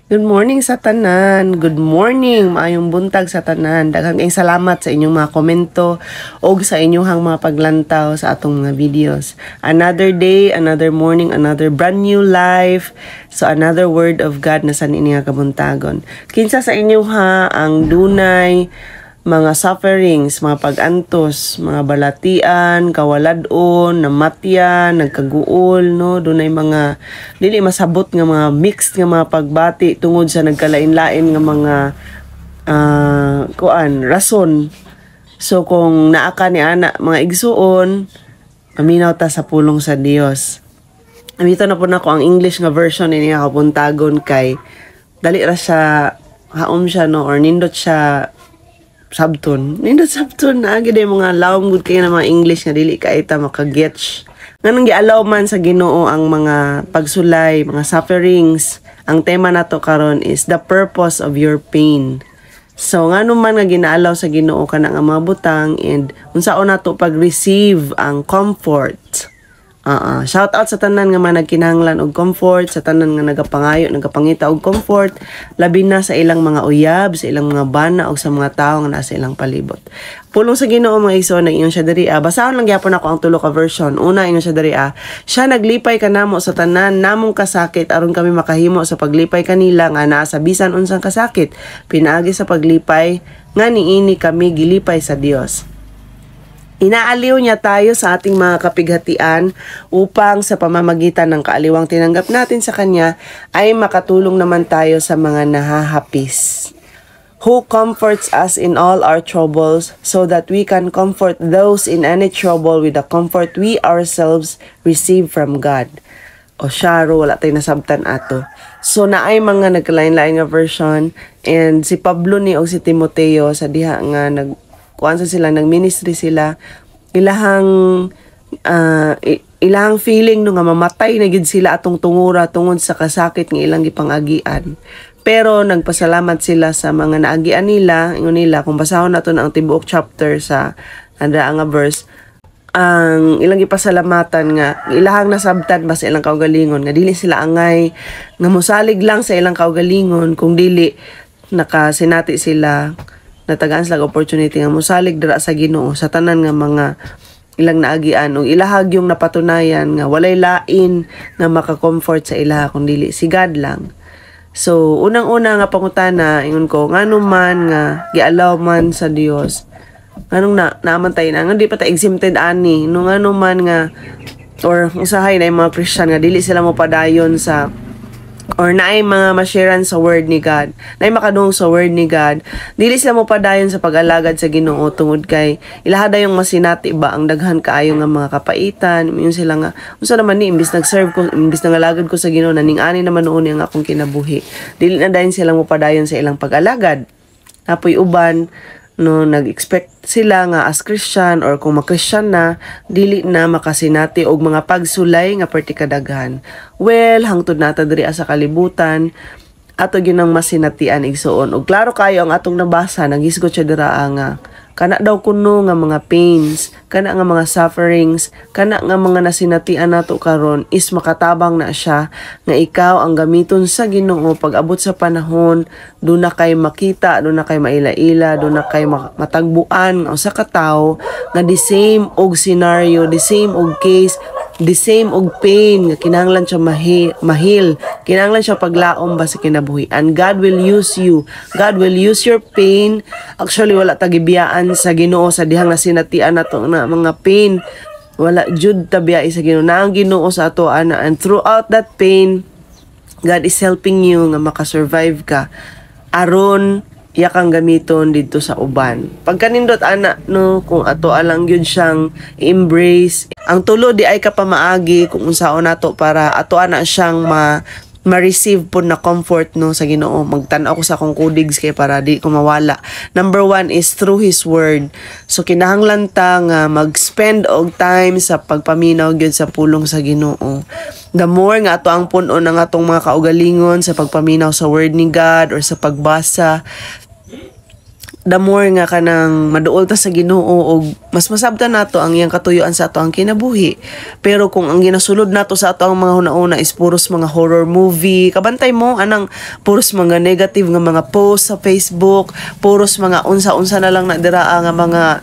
Good morning sa tanan. Good morning. Maayong buntag sa tanan. Daghang kayong salamat sa inyong mga komento og sa inyong mga paglantaw sa atong mga videos. Another day, another morning, another brand new life. So another word of God na sa ini nga kabuntagon. Kinsa sa inyo ha ang dunay mga sufferings, mga pag-antos, mga balatian, kawalad-on, namatyan, nagkaguol, no? Dunay mga dili masabot nga mga mixed nga mga pagbati tungod sa nagkalain-lain nga mga kuan, rason. So kung naa ka ni ana, mga igsuon, paminaw ta sa pulong sa Dios. Amito na po nako ang English nga version ini nga kabuntagon kay dali ra siya, haom siya, no, or nindot siya sabton. Nindot sabton na gid mga lawom gud kay na mga English nga dili kay ta makagets. Nganong gialaw man sa Ginoo ang mga pagsulay, mga sufferings? Ang tema nato karon is the purpose of your pain. So ngano man nga ginaalaw sa Ginoo kana nga mga butang and unsaon nato pag-receive ang comfort? Shout out sa tanan nga mga nagkinahanglan og comfort, sa tanan nga nagapangayo, nagapangita og comfort, labi na sa ilang mga uyab, sa ilang mga bana og sa mga tawo nga nasa ilang palibot. Pulong sa Ginoo, mga igsoon, nag ingon siya diri ah. Basahon lang gyapon ako ang tulo ka version. Una, ingon siya diri ah. Siya naglipay kanamo sa tanan namong kasakit aron kami makahimo sa paglipay kanila nga naa sa bisan unsang kasakit. Pinaagi sa paglipay nga niini kami gilipay sa Dios. Inaaliw niya tayo sa ating mga kapighatian upang sa pamamagitan ng kaaliwang tinanggap natin sa Kanya ay makatulong naman tayo sa mga nahahapis. Who comforts us in all our troubles so that we can comfort those in any trouble with the comfort we ourselves receive from God. O syaro, wala tayo nasabtan ato. So naay mga nagkalain-lain nga version and si Pablo ni og si Timoteo, sa diha nga nag kuan sa sila, nag ministry sila, ilahang ilahang feeling no nga mamatay na gid sila atong tungura tungod sa kasakit nga ilang gipangagian. Pero nagpasalamat sila sa mga naagian nila. Ingon nila, kung basahon nato na ang tibuok chapter sa anda nga verse, ang ilang gipasalamatan nga ilahang nasabtan ba sa ilang kaugalingon nga dili sila angay nga mosalig lang sa ilang kaugalingon kung dili nakasinati sila, natagaan sila og opportunity nga mosalig dira sa Ginoo sa tanan nga mga ilang naagian ug ilahag yung napatunayan nga walay lain nga maka-comfort sa ilaha kung dili si God lang. So, unang-una nga pangutana, ingon ko, ngano man nga gialaw man sa Dios? Nganong na naaman tayo na nga di pa ta exempted ani, no? Ngano man nga or usahay na yung mga Christian nga dili sila mo padayon sa or naay mga masharean sa word ni God, naay makadungog sa word ni God, dili sila mo padayon sa pag-alagad sa Ginoo tungod kay ilaha dayong masinati ba ang daghan kaayo nga mga kapaitan? Yun sila nga, unsa naman ni, imbis nag-serve ko, imbis nangalagad ko sa Ginoo, naning ani naman noon ang akong kinabuhi. Dili na dayon sila mo padayon sa ilang pag-alagad. Napoy uban, no, nag-expect sila nga as Christian or kung ma-Christian na, dili na makasinati og mga pagsulay nga perti kadaghan. Well, hangtod nata diri sa kalibutan, ato gyud ang masinatian, igsuon. Og klaro kayo ang atong nabasa, naghisgot siya dira nga kana daw kuno nga mga pains, kana nga mga sufferings, kana nga mga nasinatian nato karon is makatabang na siya nga ikaw ang gamiton sa Ginoo pag abot sa panahon, do na kay makita, do na kay maila-ila, do na kay matagbuan nga usa ka tawo nga the same og scenario, the same og case, the same og pain nga kinahanglan siya mahil, kinahanglan siya paglaom ba sa kinabuhi. And God will use you. God will use your pain. Actually, wala ta gibiyaan sa Ginoo sa dihang nasinatian nato na mga pain. Wala jud ta biyai sa Ginoo. Na ang Ginoo sa ato ana and throughout that pain, God is helping you nga makasurvive ka aron iya kang gamiton didto sa uban. Pagkanindot ana, no, kung ato alang gyud siyang embrace. Ang tulo di ay ka pamaagi kung unsaon nato para ato ana siyang ma ma-receive po na comfort, no, sa Ginoo. Magtan-aw ko sa akong kudigs kay para di ko mawala. Number one is through His Word. So kinahanglan ta nga mag-spend og time sa pagpaminaw gyud sa pulong sa Ginoo. The more nga ato ang puno ng atong mga kaugalingon sa pagpaminaw sa Word ni God or sa pagbasa, The more nga kanang maduol ta sa Ginoo og mas masabtan nato ang iyang katuyuan sa ato ang kinabuhi. Pero kung ang ginasulod nato sa ato ang mga hunahuna is puros mga horror movie, kabantay mo anang puros mga negative nga mga post sa Facebook, puros mga unsa-unsa na lang na dira nga mga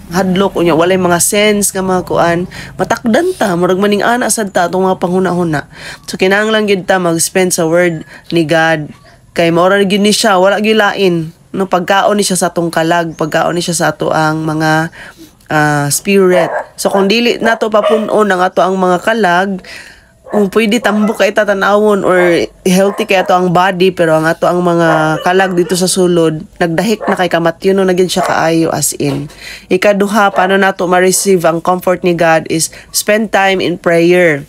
hadlok, unya walay mga sense nga mga kuan, matakdan ta, murag maning ana sad ta atong mga panghuna-huna. So kinahanglan gyud ta mag-spend sa word ni God kay mao ra gyud ni siya, wala gyud lain, no? Pagkaon ni siya sa atong kalag, pagkaon ni siya sa ato ang mga spirit. So kung dili nato papunon ang ato ang mga kalag, kung pwede tambok kay tatanawon or healthy kay ato ang body, pero ang ato ang mga kalag dito sa sulod nagdahik na kay kamatyon no na gyud siya kaayo, as in. Ikaduha, paano nato ma-receive ang comfort ni God is spend time in prayer.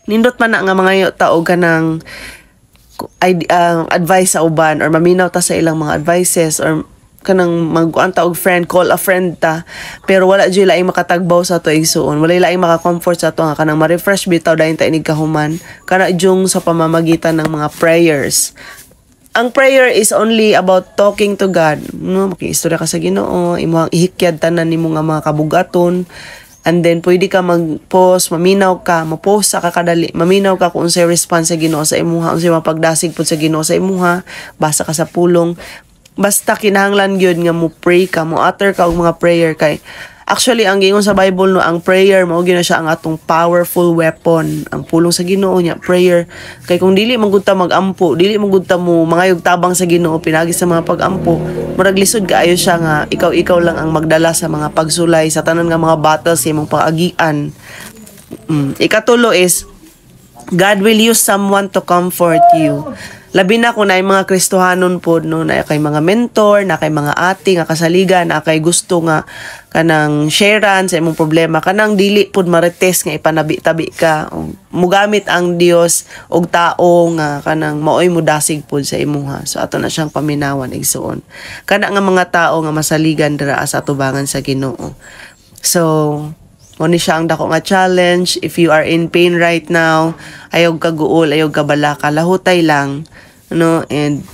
Nindot man na nga mga tao kanang advice sa uban or maminaw ta sa ilang mga advices or kanang magkuan ta og friend, call a friend ta, pero wala jud laing makatagbaw sa ato, igsuon. Wala laing maka-comfort sa ato nga kanang ma-refresh bitaw dayon ta inig kahuman. Kana jung sa pamamagitan ng mga prayers. Ang prayer is only about talking to God. No, makiistorya ka sa Ginoo, imong ihikyad tanan nimo nga mga kabugaton. And then pwede ka mag-post, maminaw ka, ma-post sa kakadali, maminaw ka kung unsay response sa Ginoo sa imuha, unsay mapagdasig pud sa Ginoo sa imuha, basa ka sa pulong. Basta kinahanglan gyud nga mo pray ka, mo utter ka og mga prayer kay actually ang giingon sa Bible, no, ang prayer mao gyud na siya ang atong powerful weapon, ang pulong sa Ginoo niya, prayer. Kay kung dili man gud ta magampo, dili man gud ta mo mangayog tabang sa Ginoo pinagi sa mga pagampo, murag lisod kaayo siya nga ikaw-ikaw lang ang magdala sa mga pagsulay sa tanan nga mga battles sa imong paagian. Ikatulo is God will use someone to comfort you. Labi na kung naay mga Kristohanon pod, no, na kay mga mentor, na kay mga ate nga kasaligan, na kay gusto nga kanang sharean sa imong problema, kanang dili pod marites nga ipanabi-tabi ka. Mugamit ang Dios og tao nga kanang maoy mudasig pod sa imuha. So ato na siyang paminawan, igsuon. Kana nga mga tao nga masaligan dira sa atubangan sa Ginoo. So, mo ni siya ang dako nga challenge. If you are in pain right now, ayaw kaguol, ayaw kabalaka, lahutay lang. No? And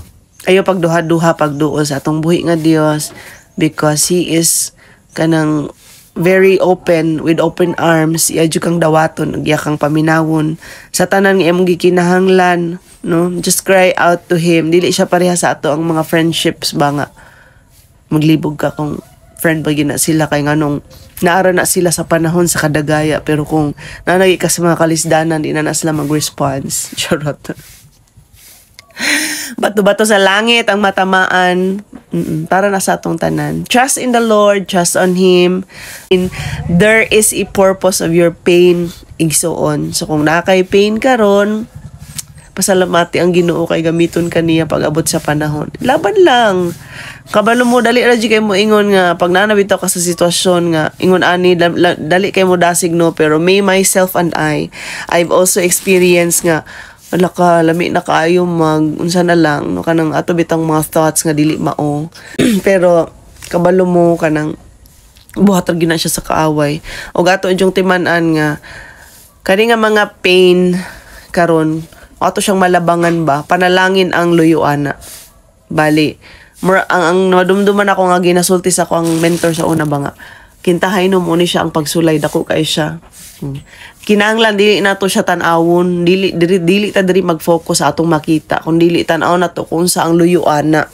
ayaw pagduha-duha pagduol sa atong buhi nga Dios because He is kanang very open, with open arms. Iya jud kang dawaton ug iya kang paminawon sa tanan nga imong gikinahanglan, no? Just cry out to Him. Dili siya pareha sa ato ang mga friendships ba nga maglibog ka kung friend ba gina sila kay nganong naara na sila sa panahon sa kadagaya, pero kung nanagi ka sa mga kalisdanan, di na na sila mag-response. Charot. Bato-bato sa langit ang matamaan. Para na sa atong tanan. Trust in the Lord, trust on Him. There is a purpose of your pain, igsuon. So kung naa kay pain karon, pasalamati ang Ginoo kay gamiton ka niya pag abot sa panahon. Laban lang. Kabalo mo, dali ra jud kay mo ingon nga pag naa bitaw ka sa sitwasyon nga ingon ani, dali kay mo dasig, no? Pero me, myself and I, I've also experienced nga wala ka, lami na kaayo mag unsa na lang, no, kanang ato bitang mga thoughts nga dili mao, pero kabalo mo kanang buhat ra gyud na siya sa kaaway. Ug ato yung timan-an nga kani nga mga pain karon, ato siyang malabangan ba, panalangin ang luyo ana. Bali mura, ang nadumduman ako nga ginasulti sa ako ang mentor sa una ba nga kintahay no, mo ni siya ang pagsulay, dako kay siya. Kinahanglan dili nato siya tan-awon, dili diri, dili ta diri mag-focus sa atong makita, kun dili tan-aw nato kung sa ang luyo ana.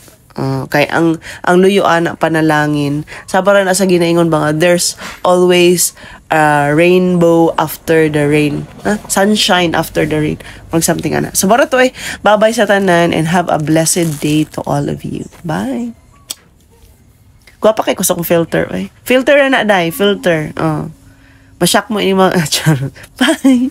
Kay ang luyo ana panalangin. Sa para na sa ginaingon ba nga there's always a rainbow after the rain. Huh? Sunshine after the rain. Mag something ana. So bara to eh. Bye-bye sa tanan and have a blessed day to all of you. Bye. Gwapa kay ko sa akong filter, eh. Filter na na, day. Filter. Oh. Masyak mo ini mga... Charot. Bye.